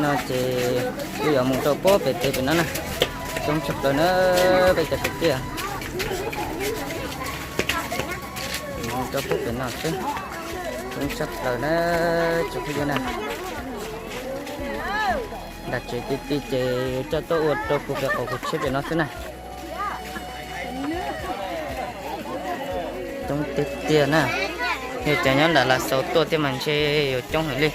No ces wb yuav mus rau puag pem tsev pem no na. Coob tshaj plaws na, peb cov kwv tij. Mus rau puag pem no xwb. Coob tshaj plaws na, tsoom phooj ywg na. Nram tsev ti ti ces coj tuaj ua rau kuv pem qaum kuv tsheb pem no xwb na. Coob tiag tiag na. Yog cov nyob nram Lav Xaus tuaj thiab mas ntshe yuav coob heev li.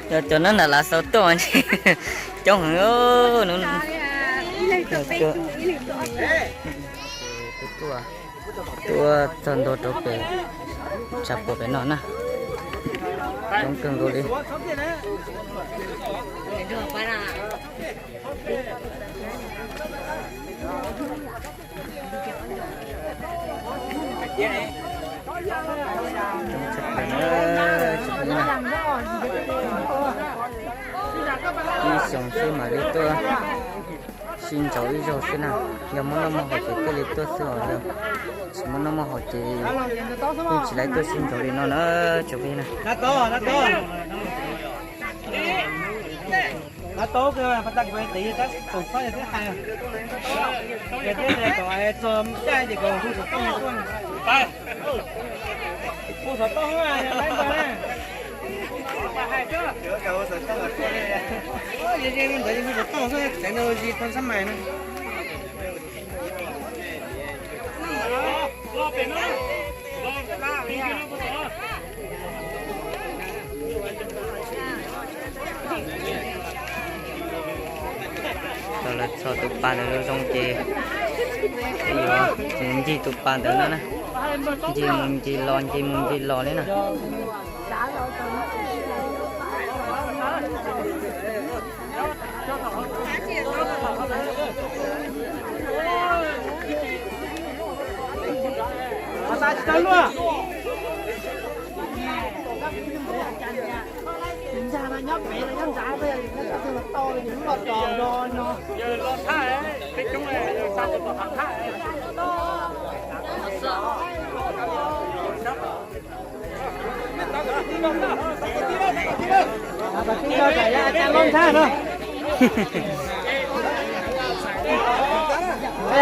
Yog cov nyob nram Lav Xaus tuaj mas ntshe coob heev. Tuaj txog ntua rau pem tshav puam pem no na. Coob kawg nkaus li. Ib xyoos xwb mam li tuaj sib ntsaud ib zaug xwb na. Yog muaj noj muaj haus ces thiaj li tuaj xwb os, yog tsis muaj noj muaj haus ces yeej tsis laib tuaj sib ntsaud li no na, tsoom phooj ywg na. Thaum lawv txhos tus pas ntawd zoo zoo ces yuav mus ncig tus pas ntawd no na. Ncig mus ncig los, ncig mus ncig los li na. Kom tij zog kom yog a cas loj nthab no.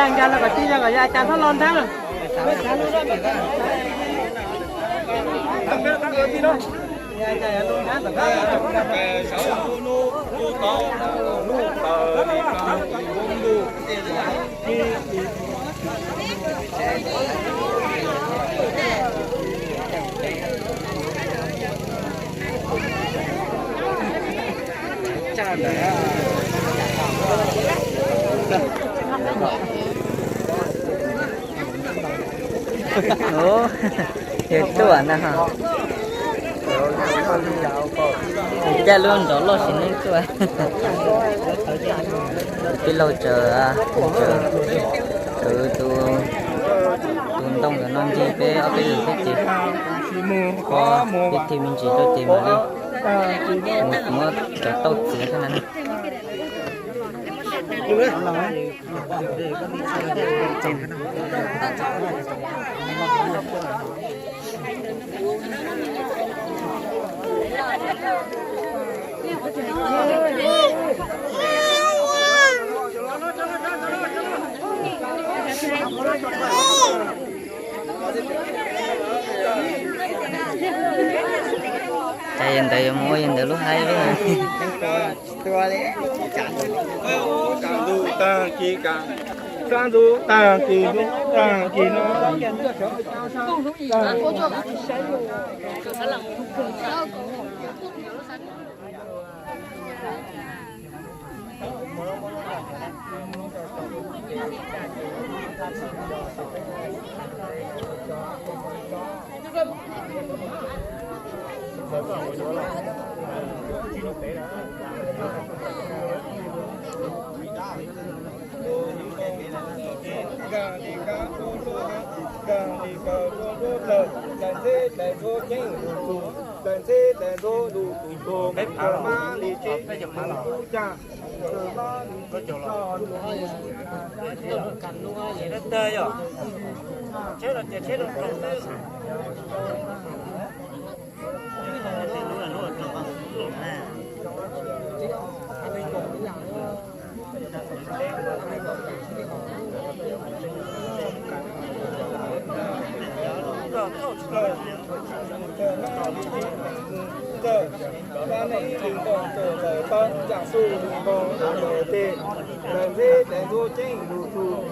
Nkag los kom tij zog kom yog a cas loj nthab no. Ua, yog tuaj na ho. Caij lub nrov loj sim neej tuaj. Tij laug Tsawm, Tsawm, Tsawm tus, tus ntoo ntawm no ncig peb ob peb lwm thiab ces, o, peb thim me ntsis rau ces mam li mus muab cov tauj txiav thiab na. Cas yog ntawd yuav mus ua yog ntawd lub haib li. Tag kis, tag kis no. Nkag li kab tuaj nruab hab, nkag li kaws tuaj nruab plawg, daim ntxheb daim ntxhuab ceeb lug txug, daim ntxheb daim ntxhuab lug txug ntuag, mab li tsib tug tub cag, mab li tsib tug tub. Ntxawg, dab neeg ib lwm npoo txawm lawm pab, cam xuj lwm npoo lawm tes, lawm ntseb tes ntuj ceeb lug txug.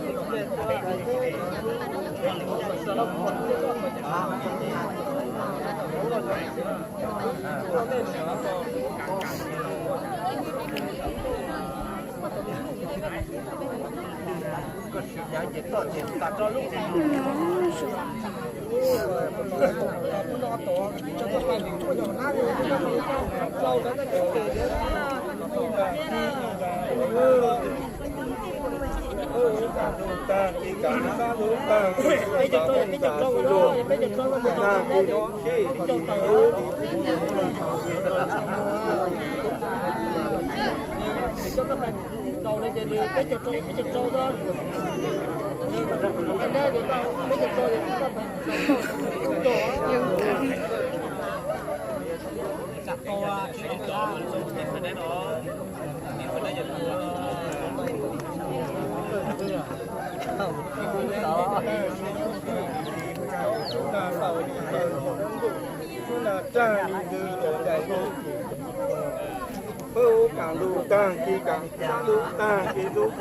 Peb ua kaam lug taag kis kaam xaab lug taag kis lug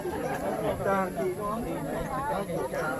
taag kis. Taag kis kaam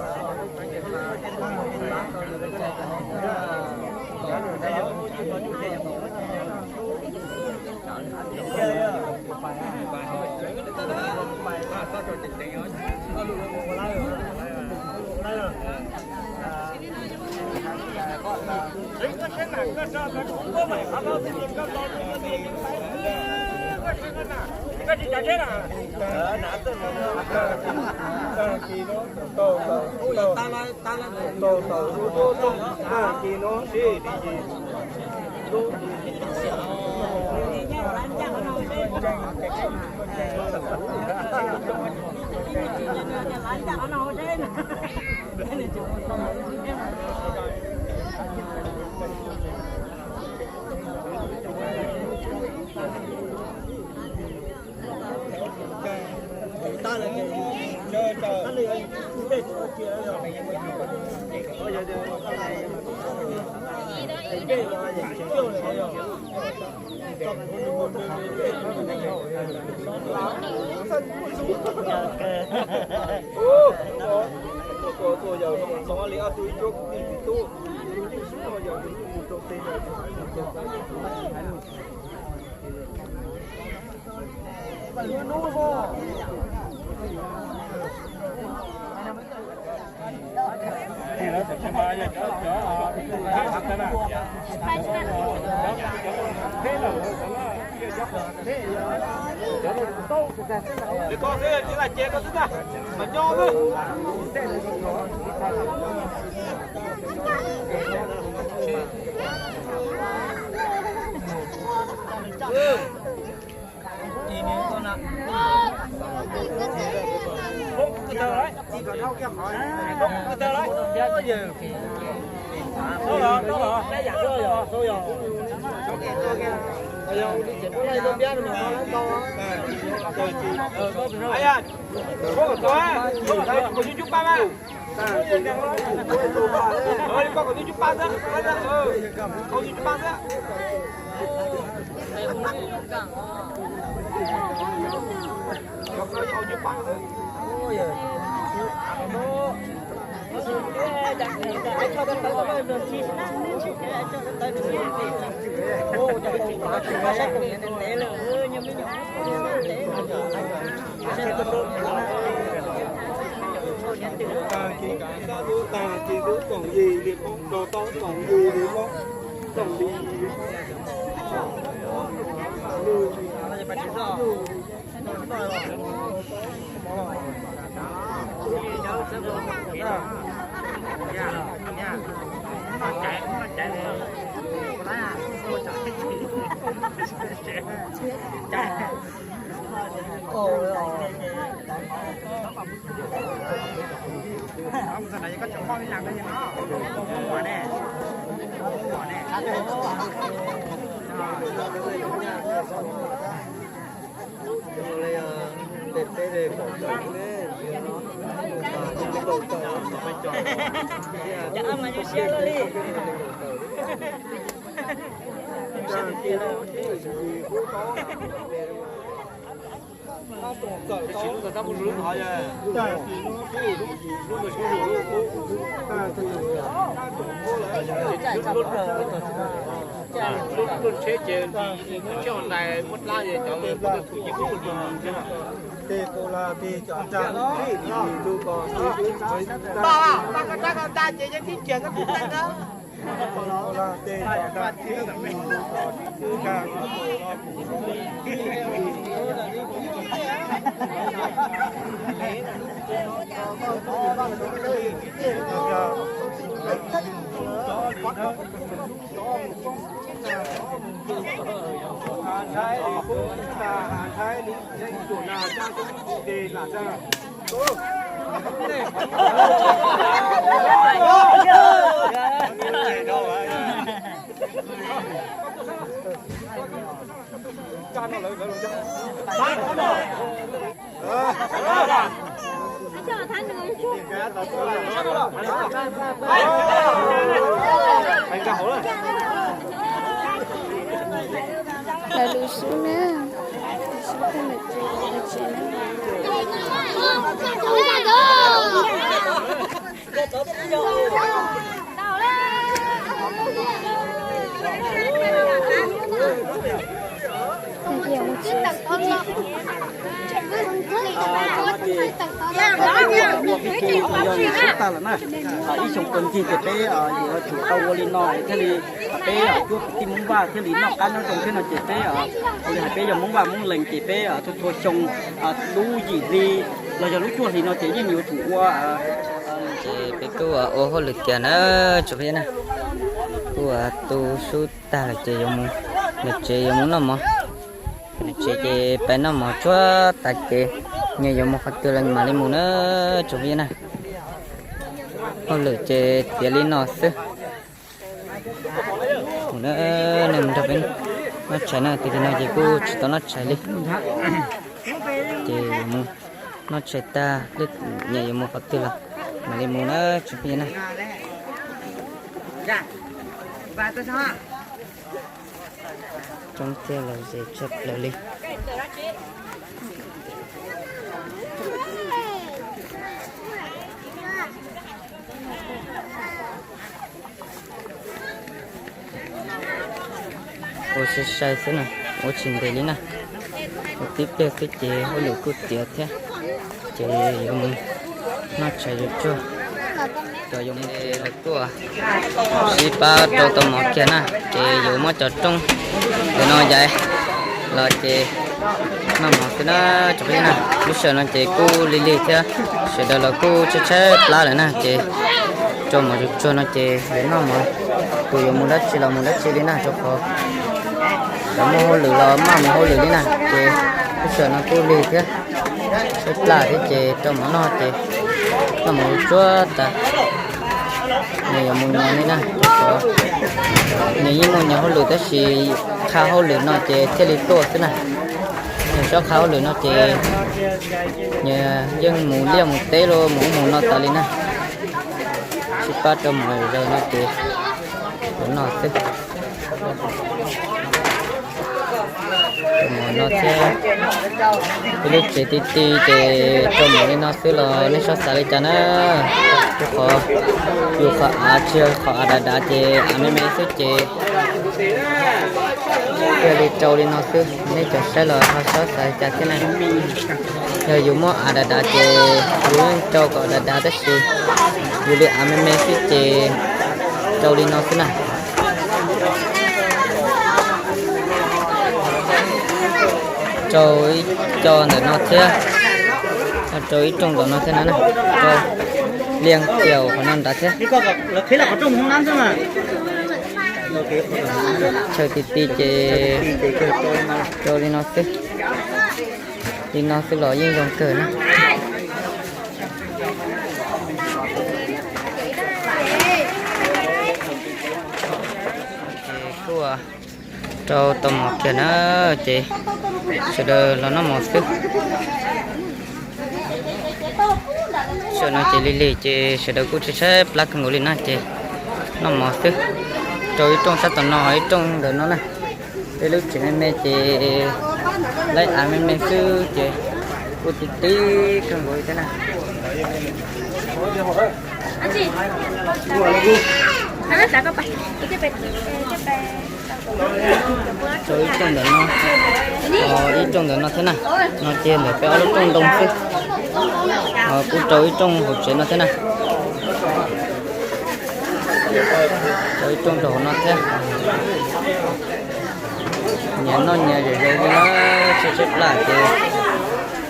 xaab lug taag kis lug txoom yig li qoob, rau tau txoom yig li qoob, txoom yig li qoob. Lawv lus xub na, lus xub tej ntawm ces lawv tsev na. Ib xyoo puag ncig ces peb yuav tsum tau ua li no thiaj li peb cuab kwv tij Hmoob Vaj thiaj li noj qab nyob zoo thiab no ces peb ua li hais peb yog Hmoob Vaj Hmoob Lees ces peb thua thua xyoo lub yim hli los yog lub cuaj hli no ces yeej yuav tsum ua. Ces peb kuj ua hauj lwm tiav na, tsoom phooj ywg na, kuj tu sub tag lawm ces yuav mus, niam tsev yuav mus noj mov. Niam tsev ces pais noj mov tsuag tas ces nyias yuav mus qhov twg los mam li mus na, tsoom phooj ywg na. Hauj lwm ces tiav li no xwb. Mus na, nej mus nrog peb noj tshais na, tiam no ces kuj tsis tau noj tshais li. Ces yuav mus noj tshais tag, nyias yuav mus qhov twg los mam li mus na, tsoom phooj ywg na. Coob tiag los zes tshaj plaws li. Ua sai sai xwb na, ua tsis ntev li na. Ua tib pliag xwb ces hauj lwm kuj tiav thiab. Ces yuav mus noj tshais tsuag tsuag. Cov yuav mus ces lawv kuj sib pab rau tau mov kiag na, ces yuav muab cov rooj ntawm no yaiv los ces noj mov xwb na, tsoom phooj ywg na. Lub sij hawm no ces kuj lig lig thiab, sawv daws los kuj tshaib tshaib plab lawm na, ces rau mov tsuag tsuag no ces yuav noj mov. Tus yuav mus dab tsi los mus dab tsi li na, rau qhov cov muaj hauj lwm los maj mus hauj lwm li na, ces lub sij hawm no kuj lig thiab, tshaib plab thiab ces rau mov noj ces noj mov tsuag tsuag tas, nyias yuav mus nyias li na, rau qhov nyias yeej muaj nyias hauj lwm tab sis qha hauj lwm no ces thiaj li tuaj xwb na. Nyias txhob qha hauj lwm no ces nyias yeej mus liaj mus teb los mus ub mus no tas li na. Sib pab rau mov zaws no ces yuav noj xwb. Rau mov no thiab, peb lub tsev ti ti ces rau mov li no xwb los nej txhob xav li cas na. Rau qhov yus qhov av tsis yog qhov av dav dav ces av me me xwb ces thiaj li rau li no xwb, nej cov saib los ho txhob xav li cas thiab na. Yog yus muaj av dav dav ces yus yeej rau kom dav dav tab sis yus li av me me xwb ces rau li no xwb na. Rau ib co ntawm no thiab, rau ib rooj ntawm no thiab na, rau liaj tiaus qhov no nrad thiab. Chaw ti ti ces rau li no xwb. Li no xwb los yeej zoo kawg na. Rau tau mov kiag na, ces sawv daws los noj mov xwb. Tam sim no ces lig lig ces sawv daws kuj tshaib tshaib plab kawg nkaus li na ces noj mov xwb. Rau ib rooj sab tom no, ib rooj ntawm no na. Tej lub tsev me me ces laib av me me xwb ces kuj ti ti kawg nkaus li thiab na. Rau ib rooj ntawm no, ib rooj ntawm no thiab na. No ces ntawm peb ob lub rooj ntoo xwb. Kuj rau ib rooj hauv tsev no thiab na. Rau ib rooj rau hauv no thiab. Nyias noj nyias zom zaws li na, tshaib tshaib plab ces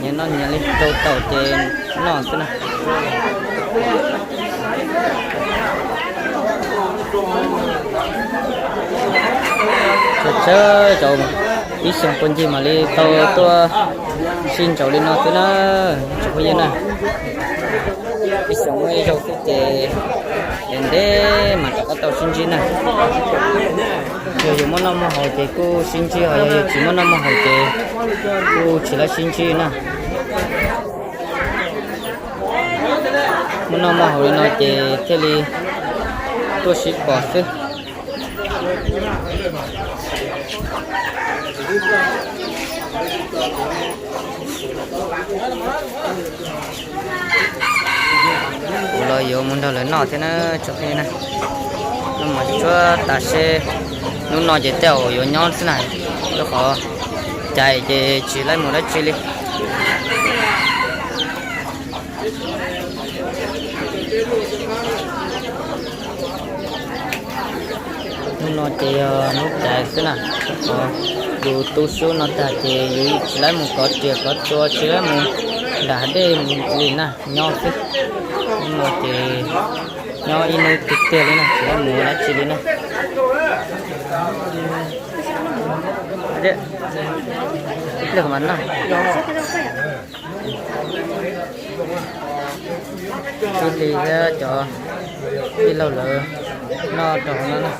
nyias noj nyias li, rau tau ces noj xwb na. Tshaib tshaib, ib xyoos puag ncig mam li tau tuaj sib ntsib li no xwb na, tsoom phooj ywg na. Ib xyoos muaj ib zaug xwb ces ntev ntev mas rov qab tau sib ntsib na. Yog yus muaj noj muaj haus ces kuj sib ntsib, ho yog yus tsis muaj noj muaj haus ces kuj tsis laib sib ntsib na. Muaj noj muaj haus li no ces thiaj li tuaj sib pom xwb. Kuv los yuav mus nrog lawv noj thiab na, tsoom phooj ywg na. Noj mov tsuag tas seb, hnub no ces tej zaum yuav nyob xwb na, rau qhov cais ces tsis laib mus dab tsi li. Hnub no ces yog hnub cais xwb na, rau qhov yus tu sub no tag ces yus tsis laib mus kov riam kov txua, tsis laib mus nram hav dej li na, nyob xwb. Hnub no ces nyob ib hnub tiag tiag li na, tsis laib mus dab tsi li na. Tib li thiab cov tij laug lawv noj rau hauv no na.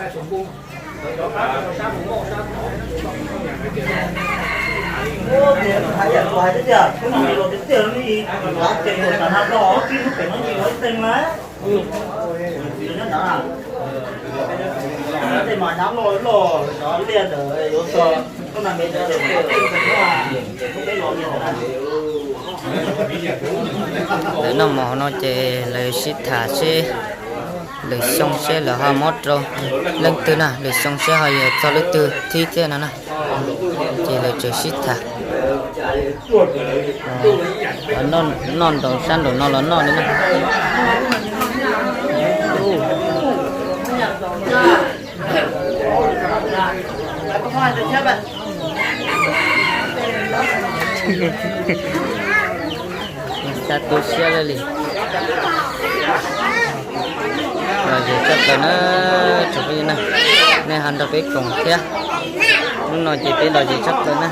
Lawv noj mov no ces lawv sib tham seb lwm xyoo seb lawv ho muab rau leej twg na, lwm xyoo seb ho yuav txog leej twg thib thiab no na. Ces lawv tseem sib tham. Noj nraum sab nraum no los noj li na. Xa tu siab li. Lom zem tshaj plaws na, tsoom phooj ywg na, nej ho nrog peb koom thiab. Hnub no ces peb lom zem tshaj plaws na.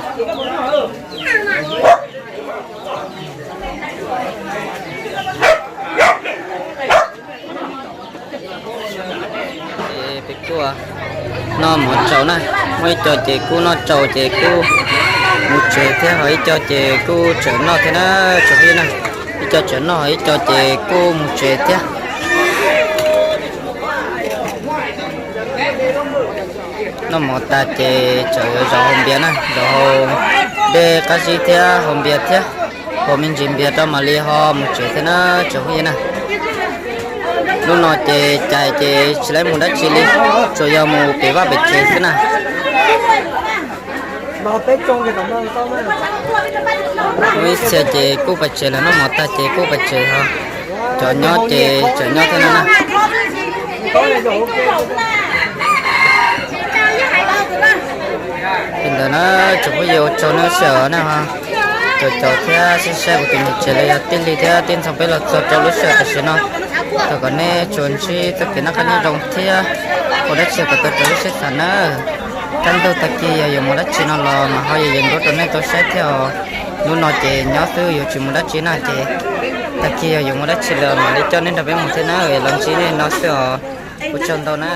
Ces peb kuj noj mov tsaus na, muaj ib co ces kuj noj tsaus ces kuj mus tsev thiab, ho ib co ces kuj tseem noj thiab na, tsoom phooj ywg na. Ib co tseem noj, ho ib co ces kuj mus tsev thiab. Noj mov tas ces tseem yuav zov haus npias na, zov haus dej qab zib thiab haus npias thiab, haus me ntsis npias rau mam li ho mus tsev thiab na, tsoom phooj ywg na. Hnub no ces cais ces tsis laib mus dab tsi li, tsuas yog mus pem vaj pem tsev xwb na. Muaj ib txhia ces kuj pais tsev lawm, noj mov tag ces kuj pais tsev, ho cov nyob ces tseem nyob thiab no na. Li ntawd na, tsoom phooj ywg, ua tsaug nej sij hawm na ho. Caum caum thiab saib saib kuv tus niam tsev los yog tij Hli thiab tij Ntxhoo peb los txog rau lub sij hawm tam sim no. Thov kom nej tsuas ntsib txoj kev noj qab nyob zoo thiab ua dab tsi kom tau raws lub siab xav na. Kaj ntug tag kis yog yuav mus dab tsi no los mas ho yeej yeej nruab rau nej tau saib thiab os. Hnub no ces nyob xwb yuav tsis mus dab tsi na ces tag kis yog yuav mus dab tsi los mam li coj nej nrog peb mus thiab na, los ntsib nej no xwb os. Ua tsaug ntau na.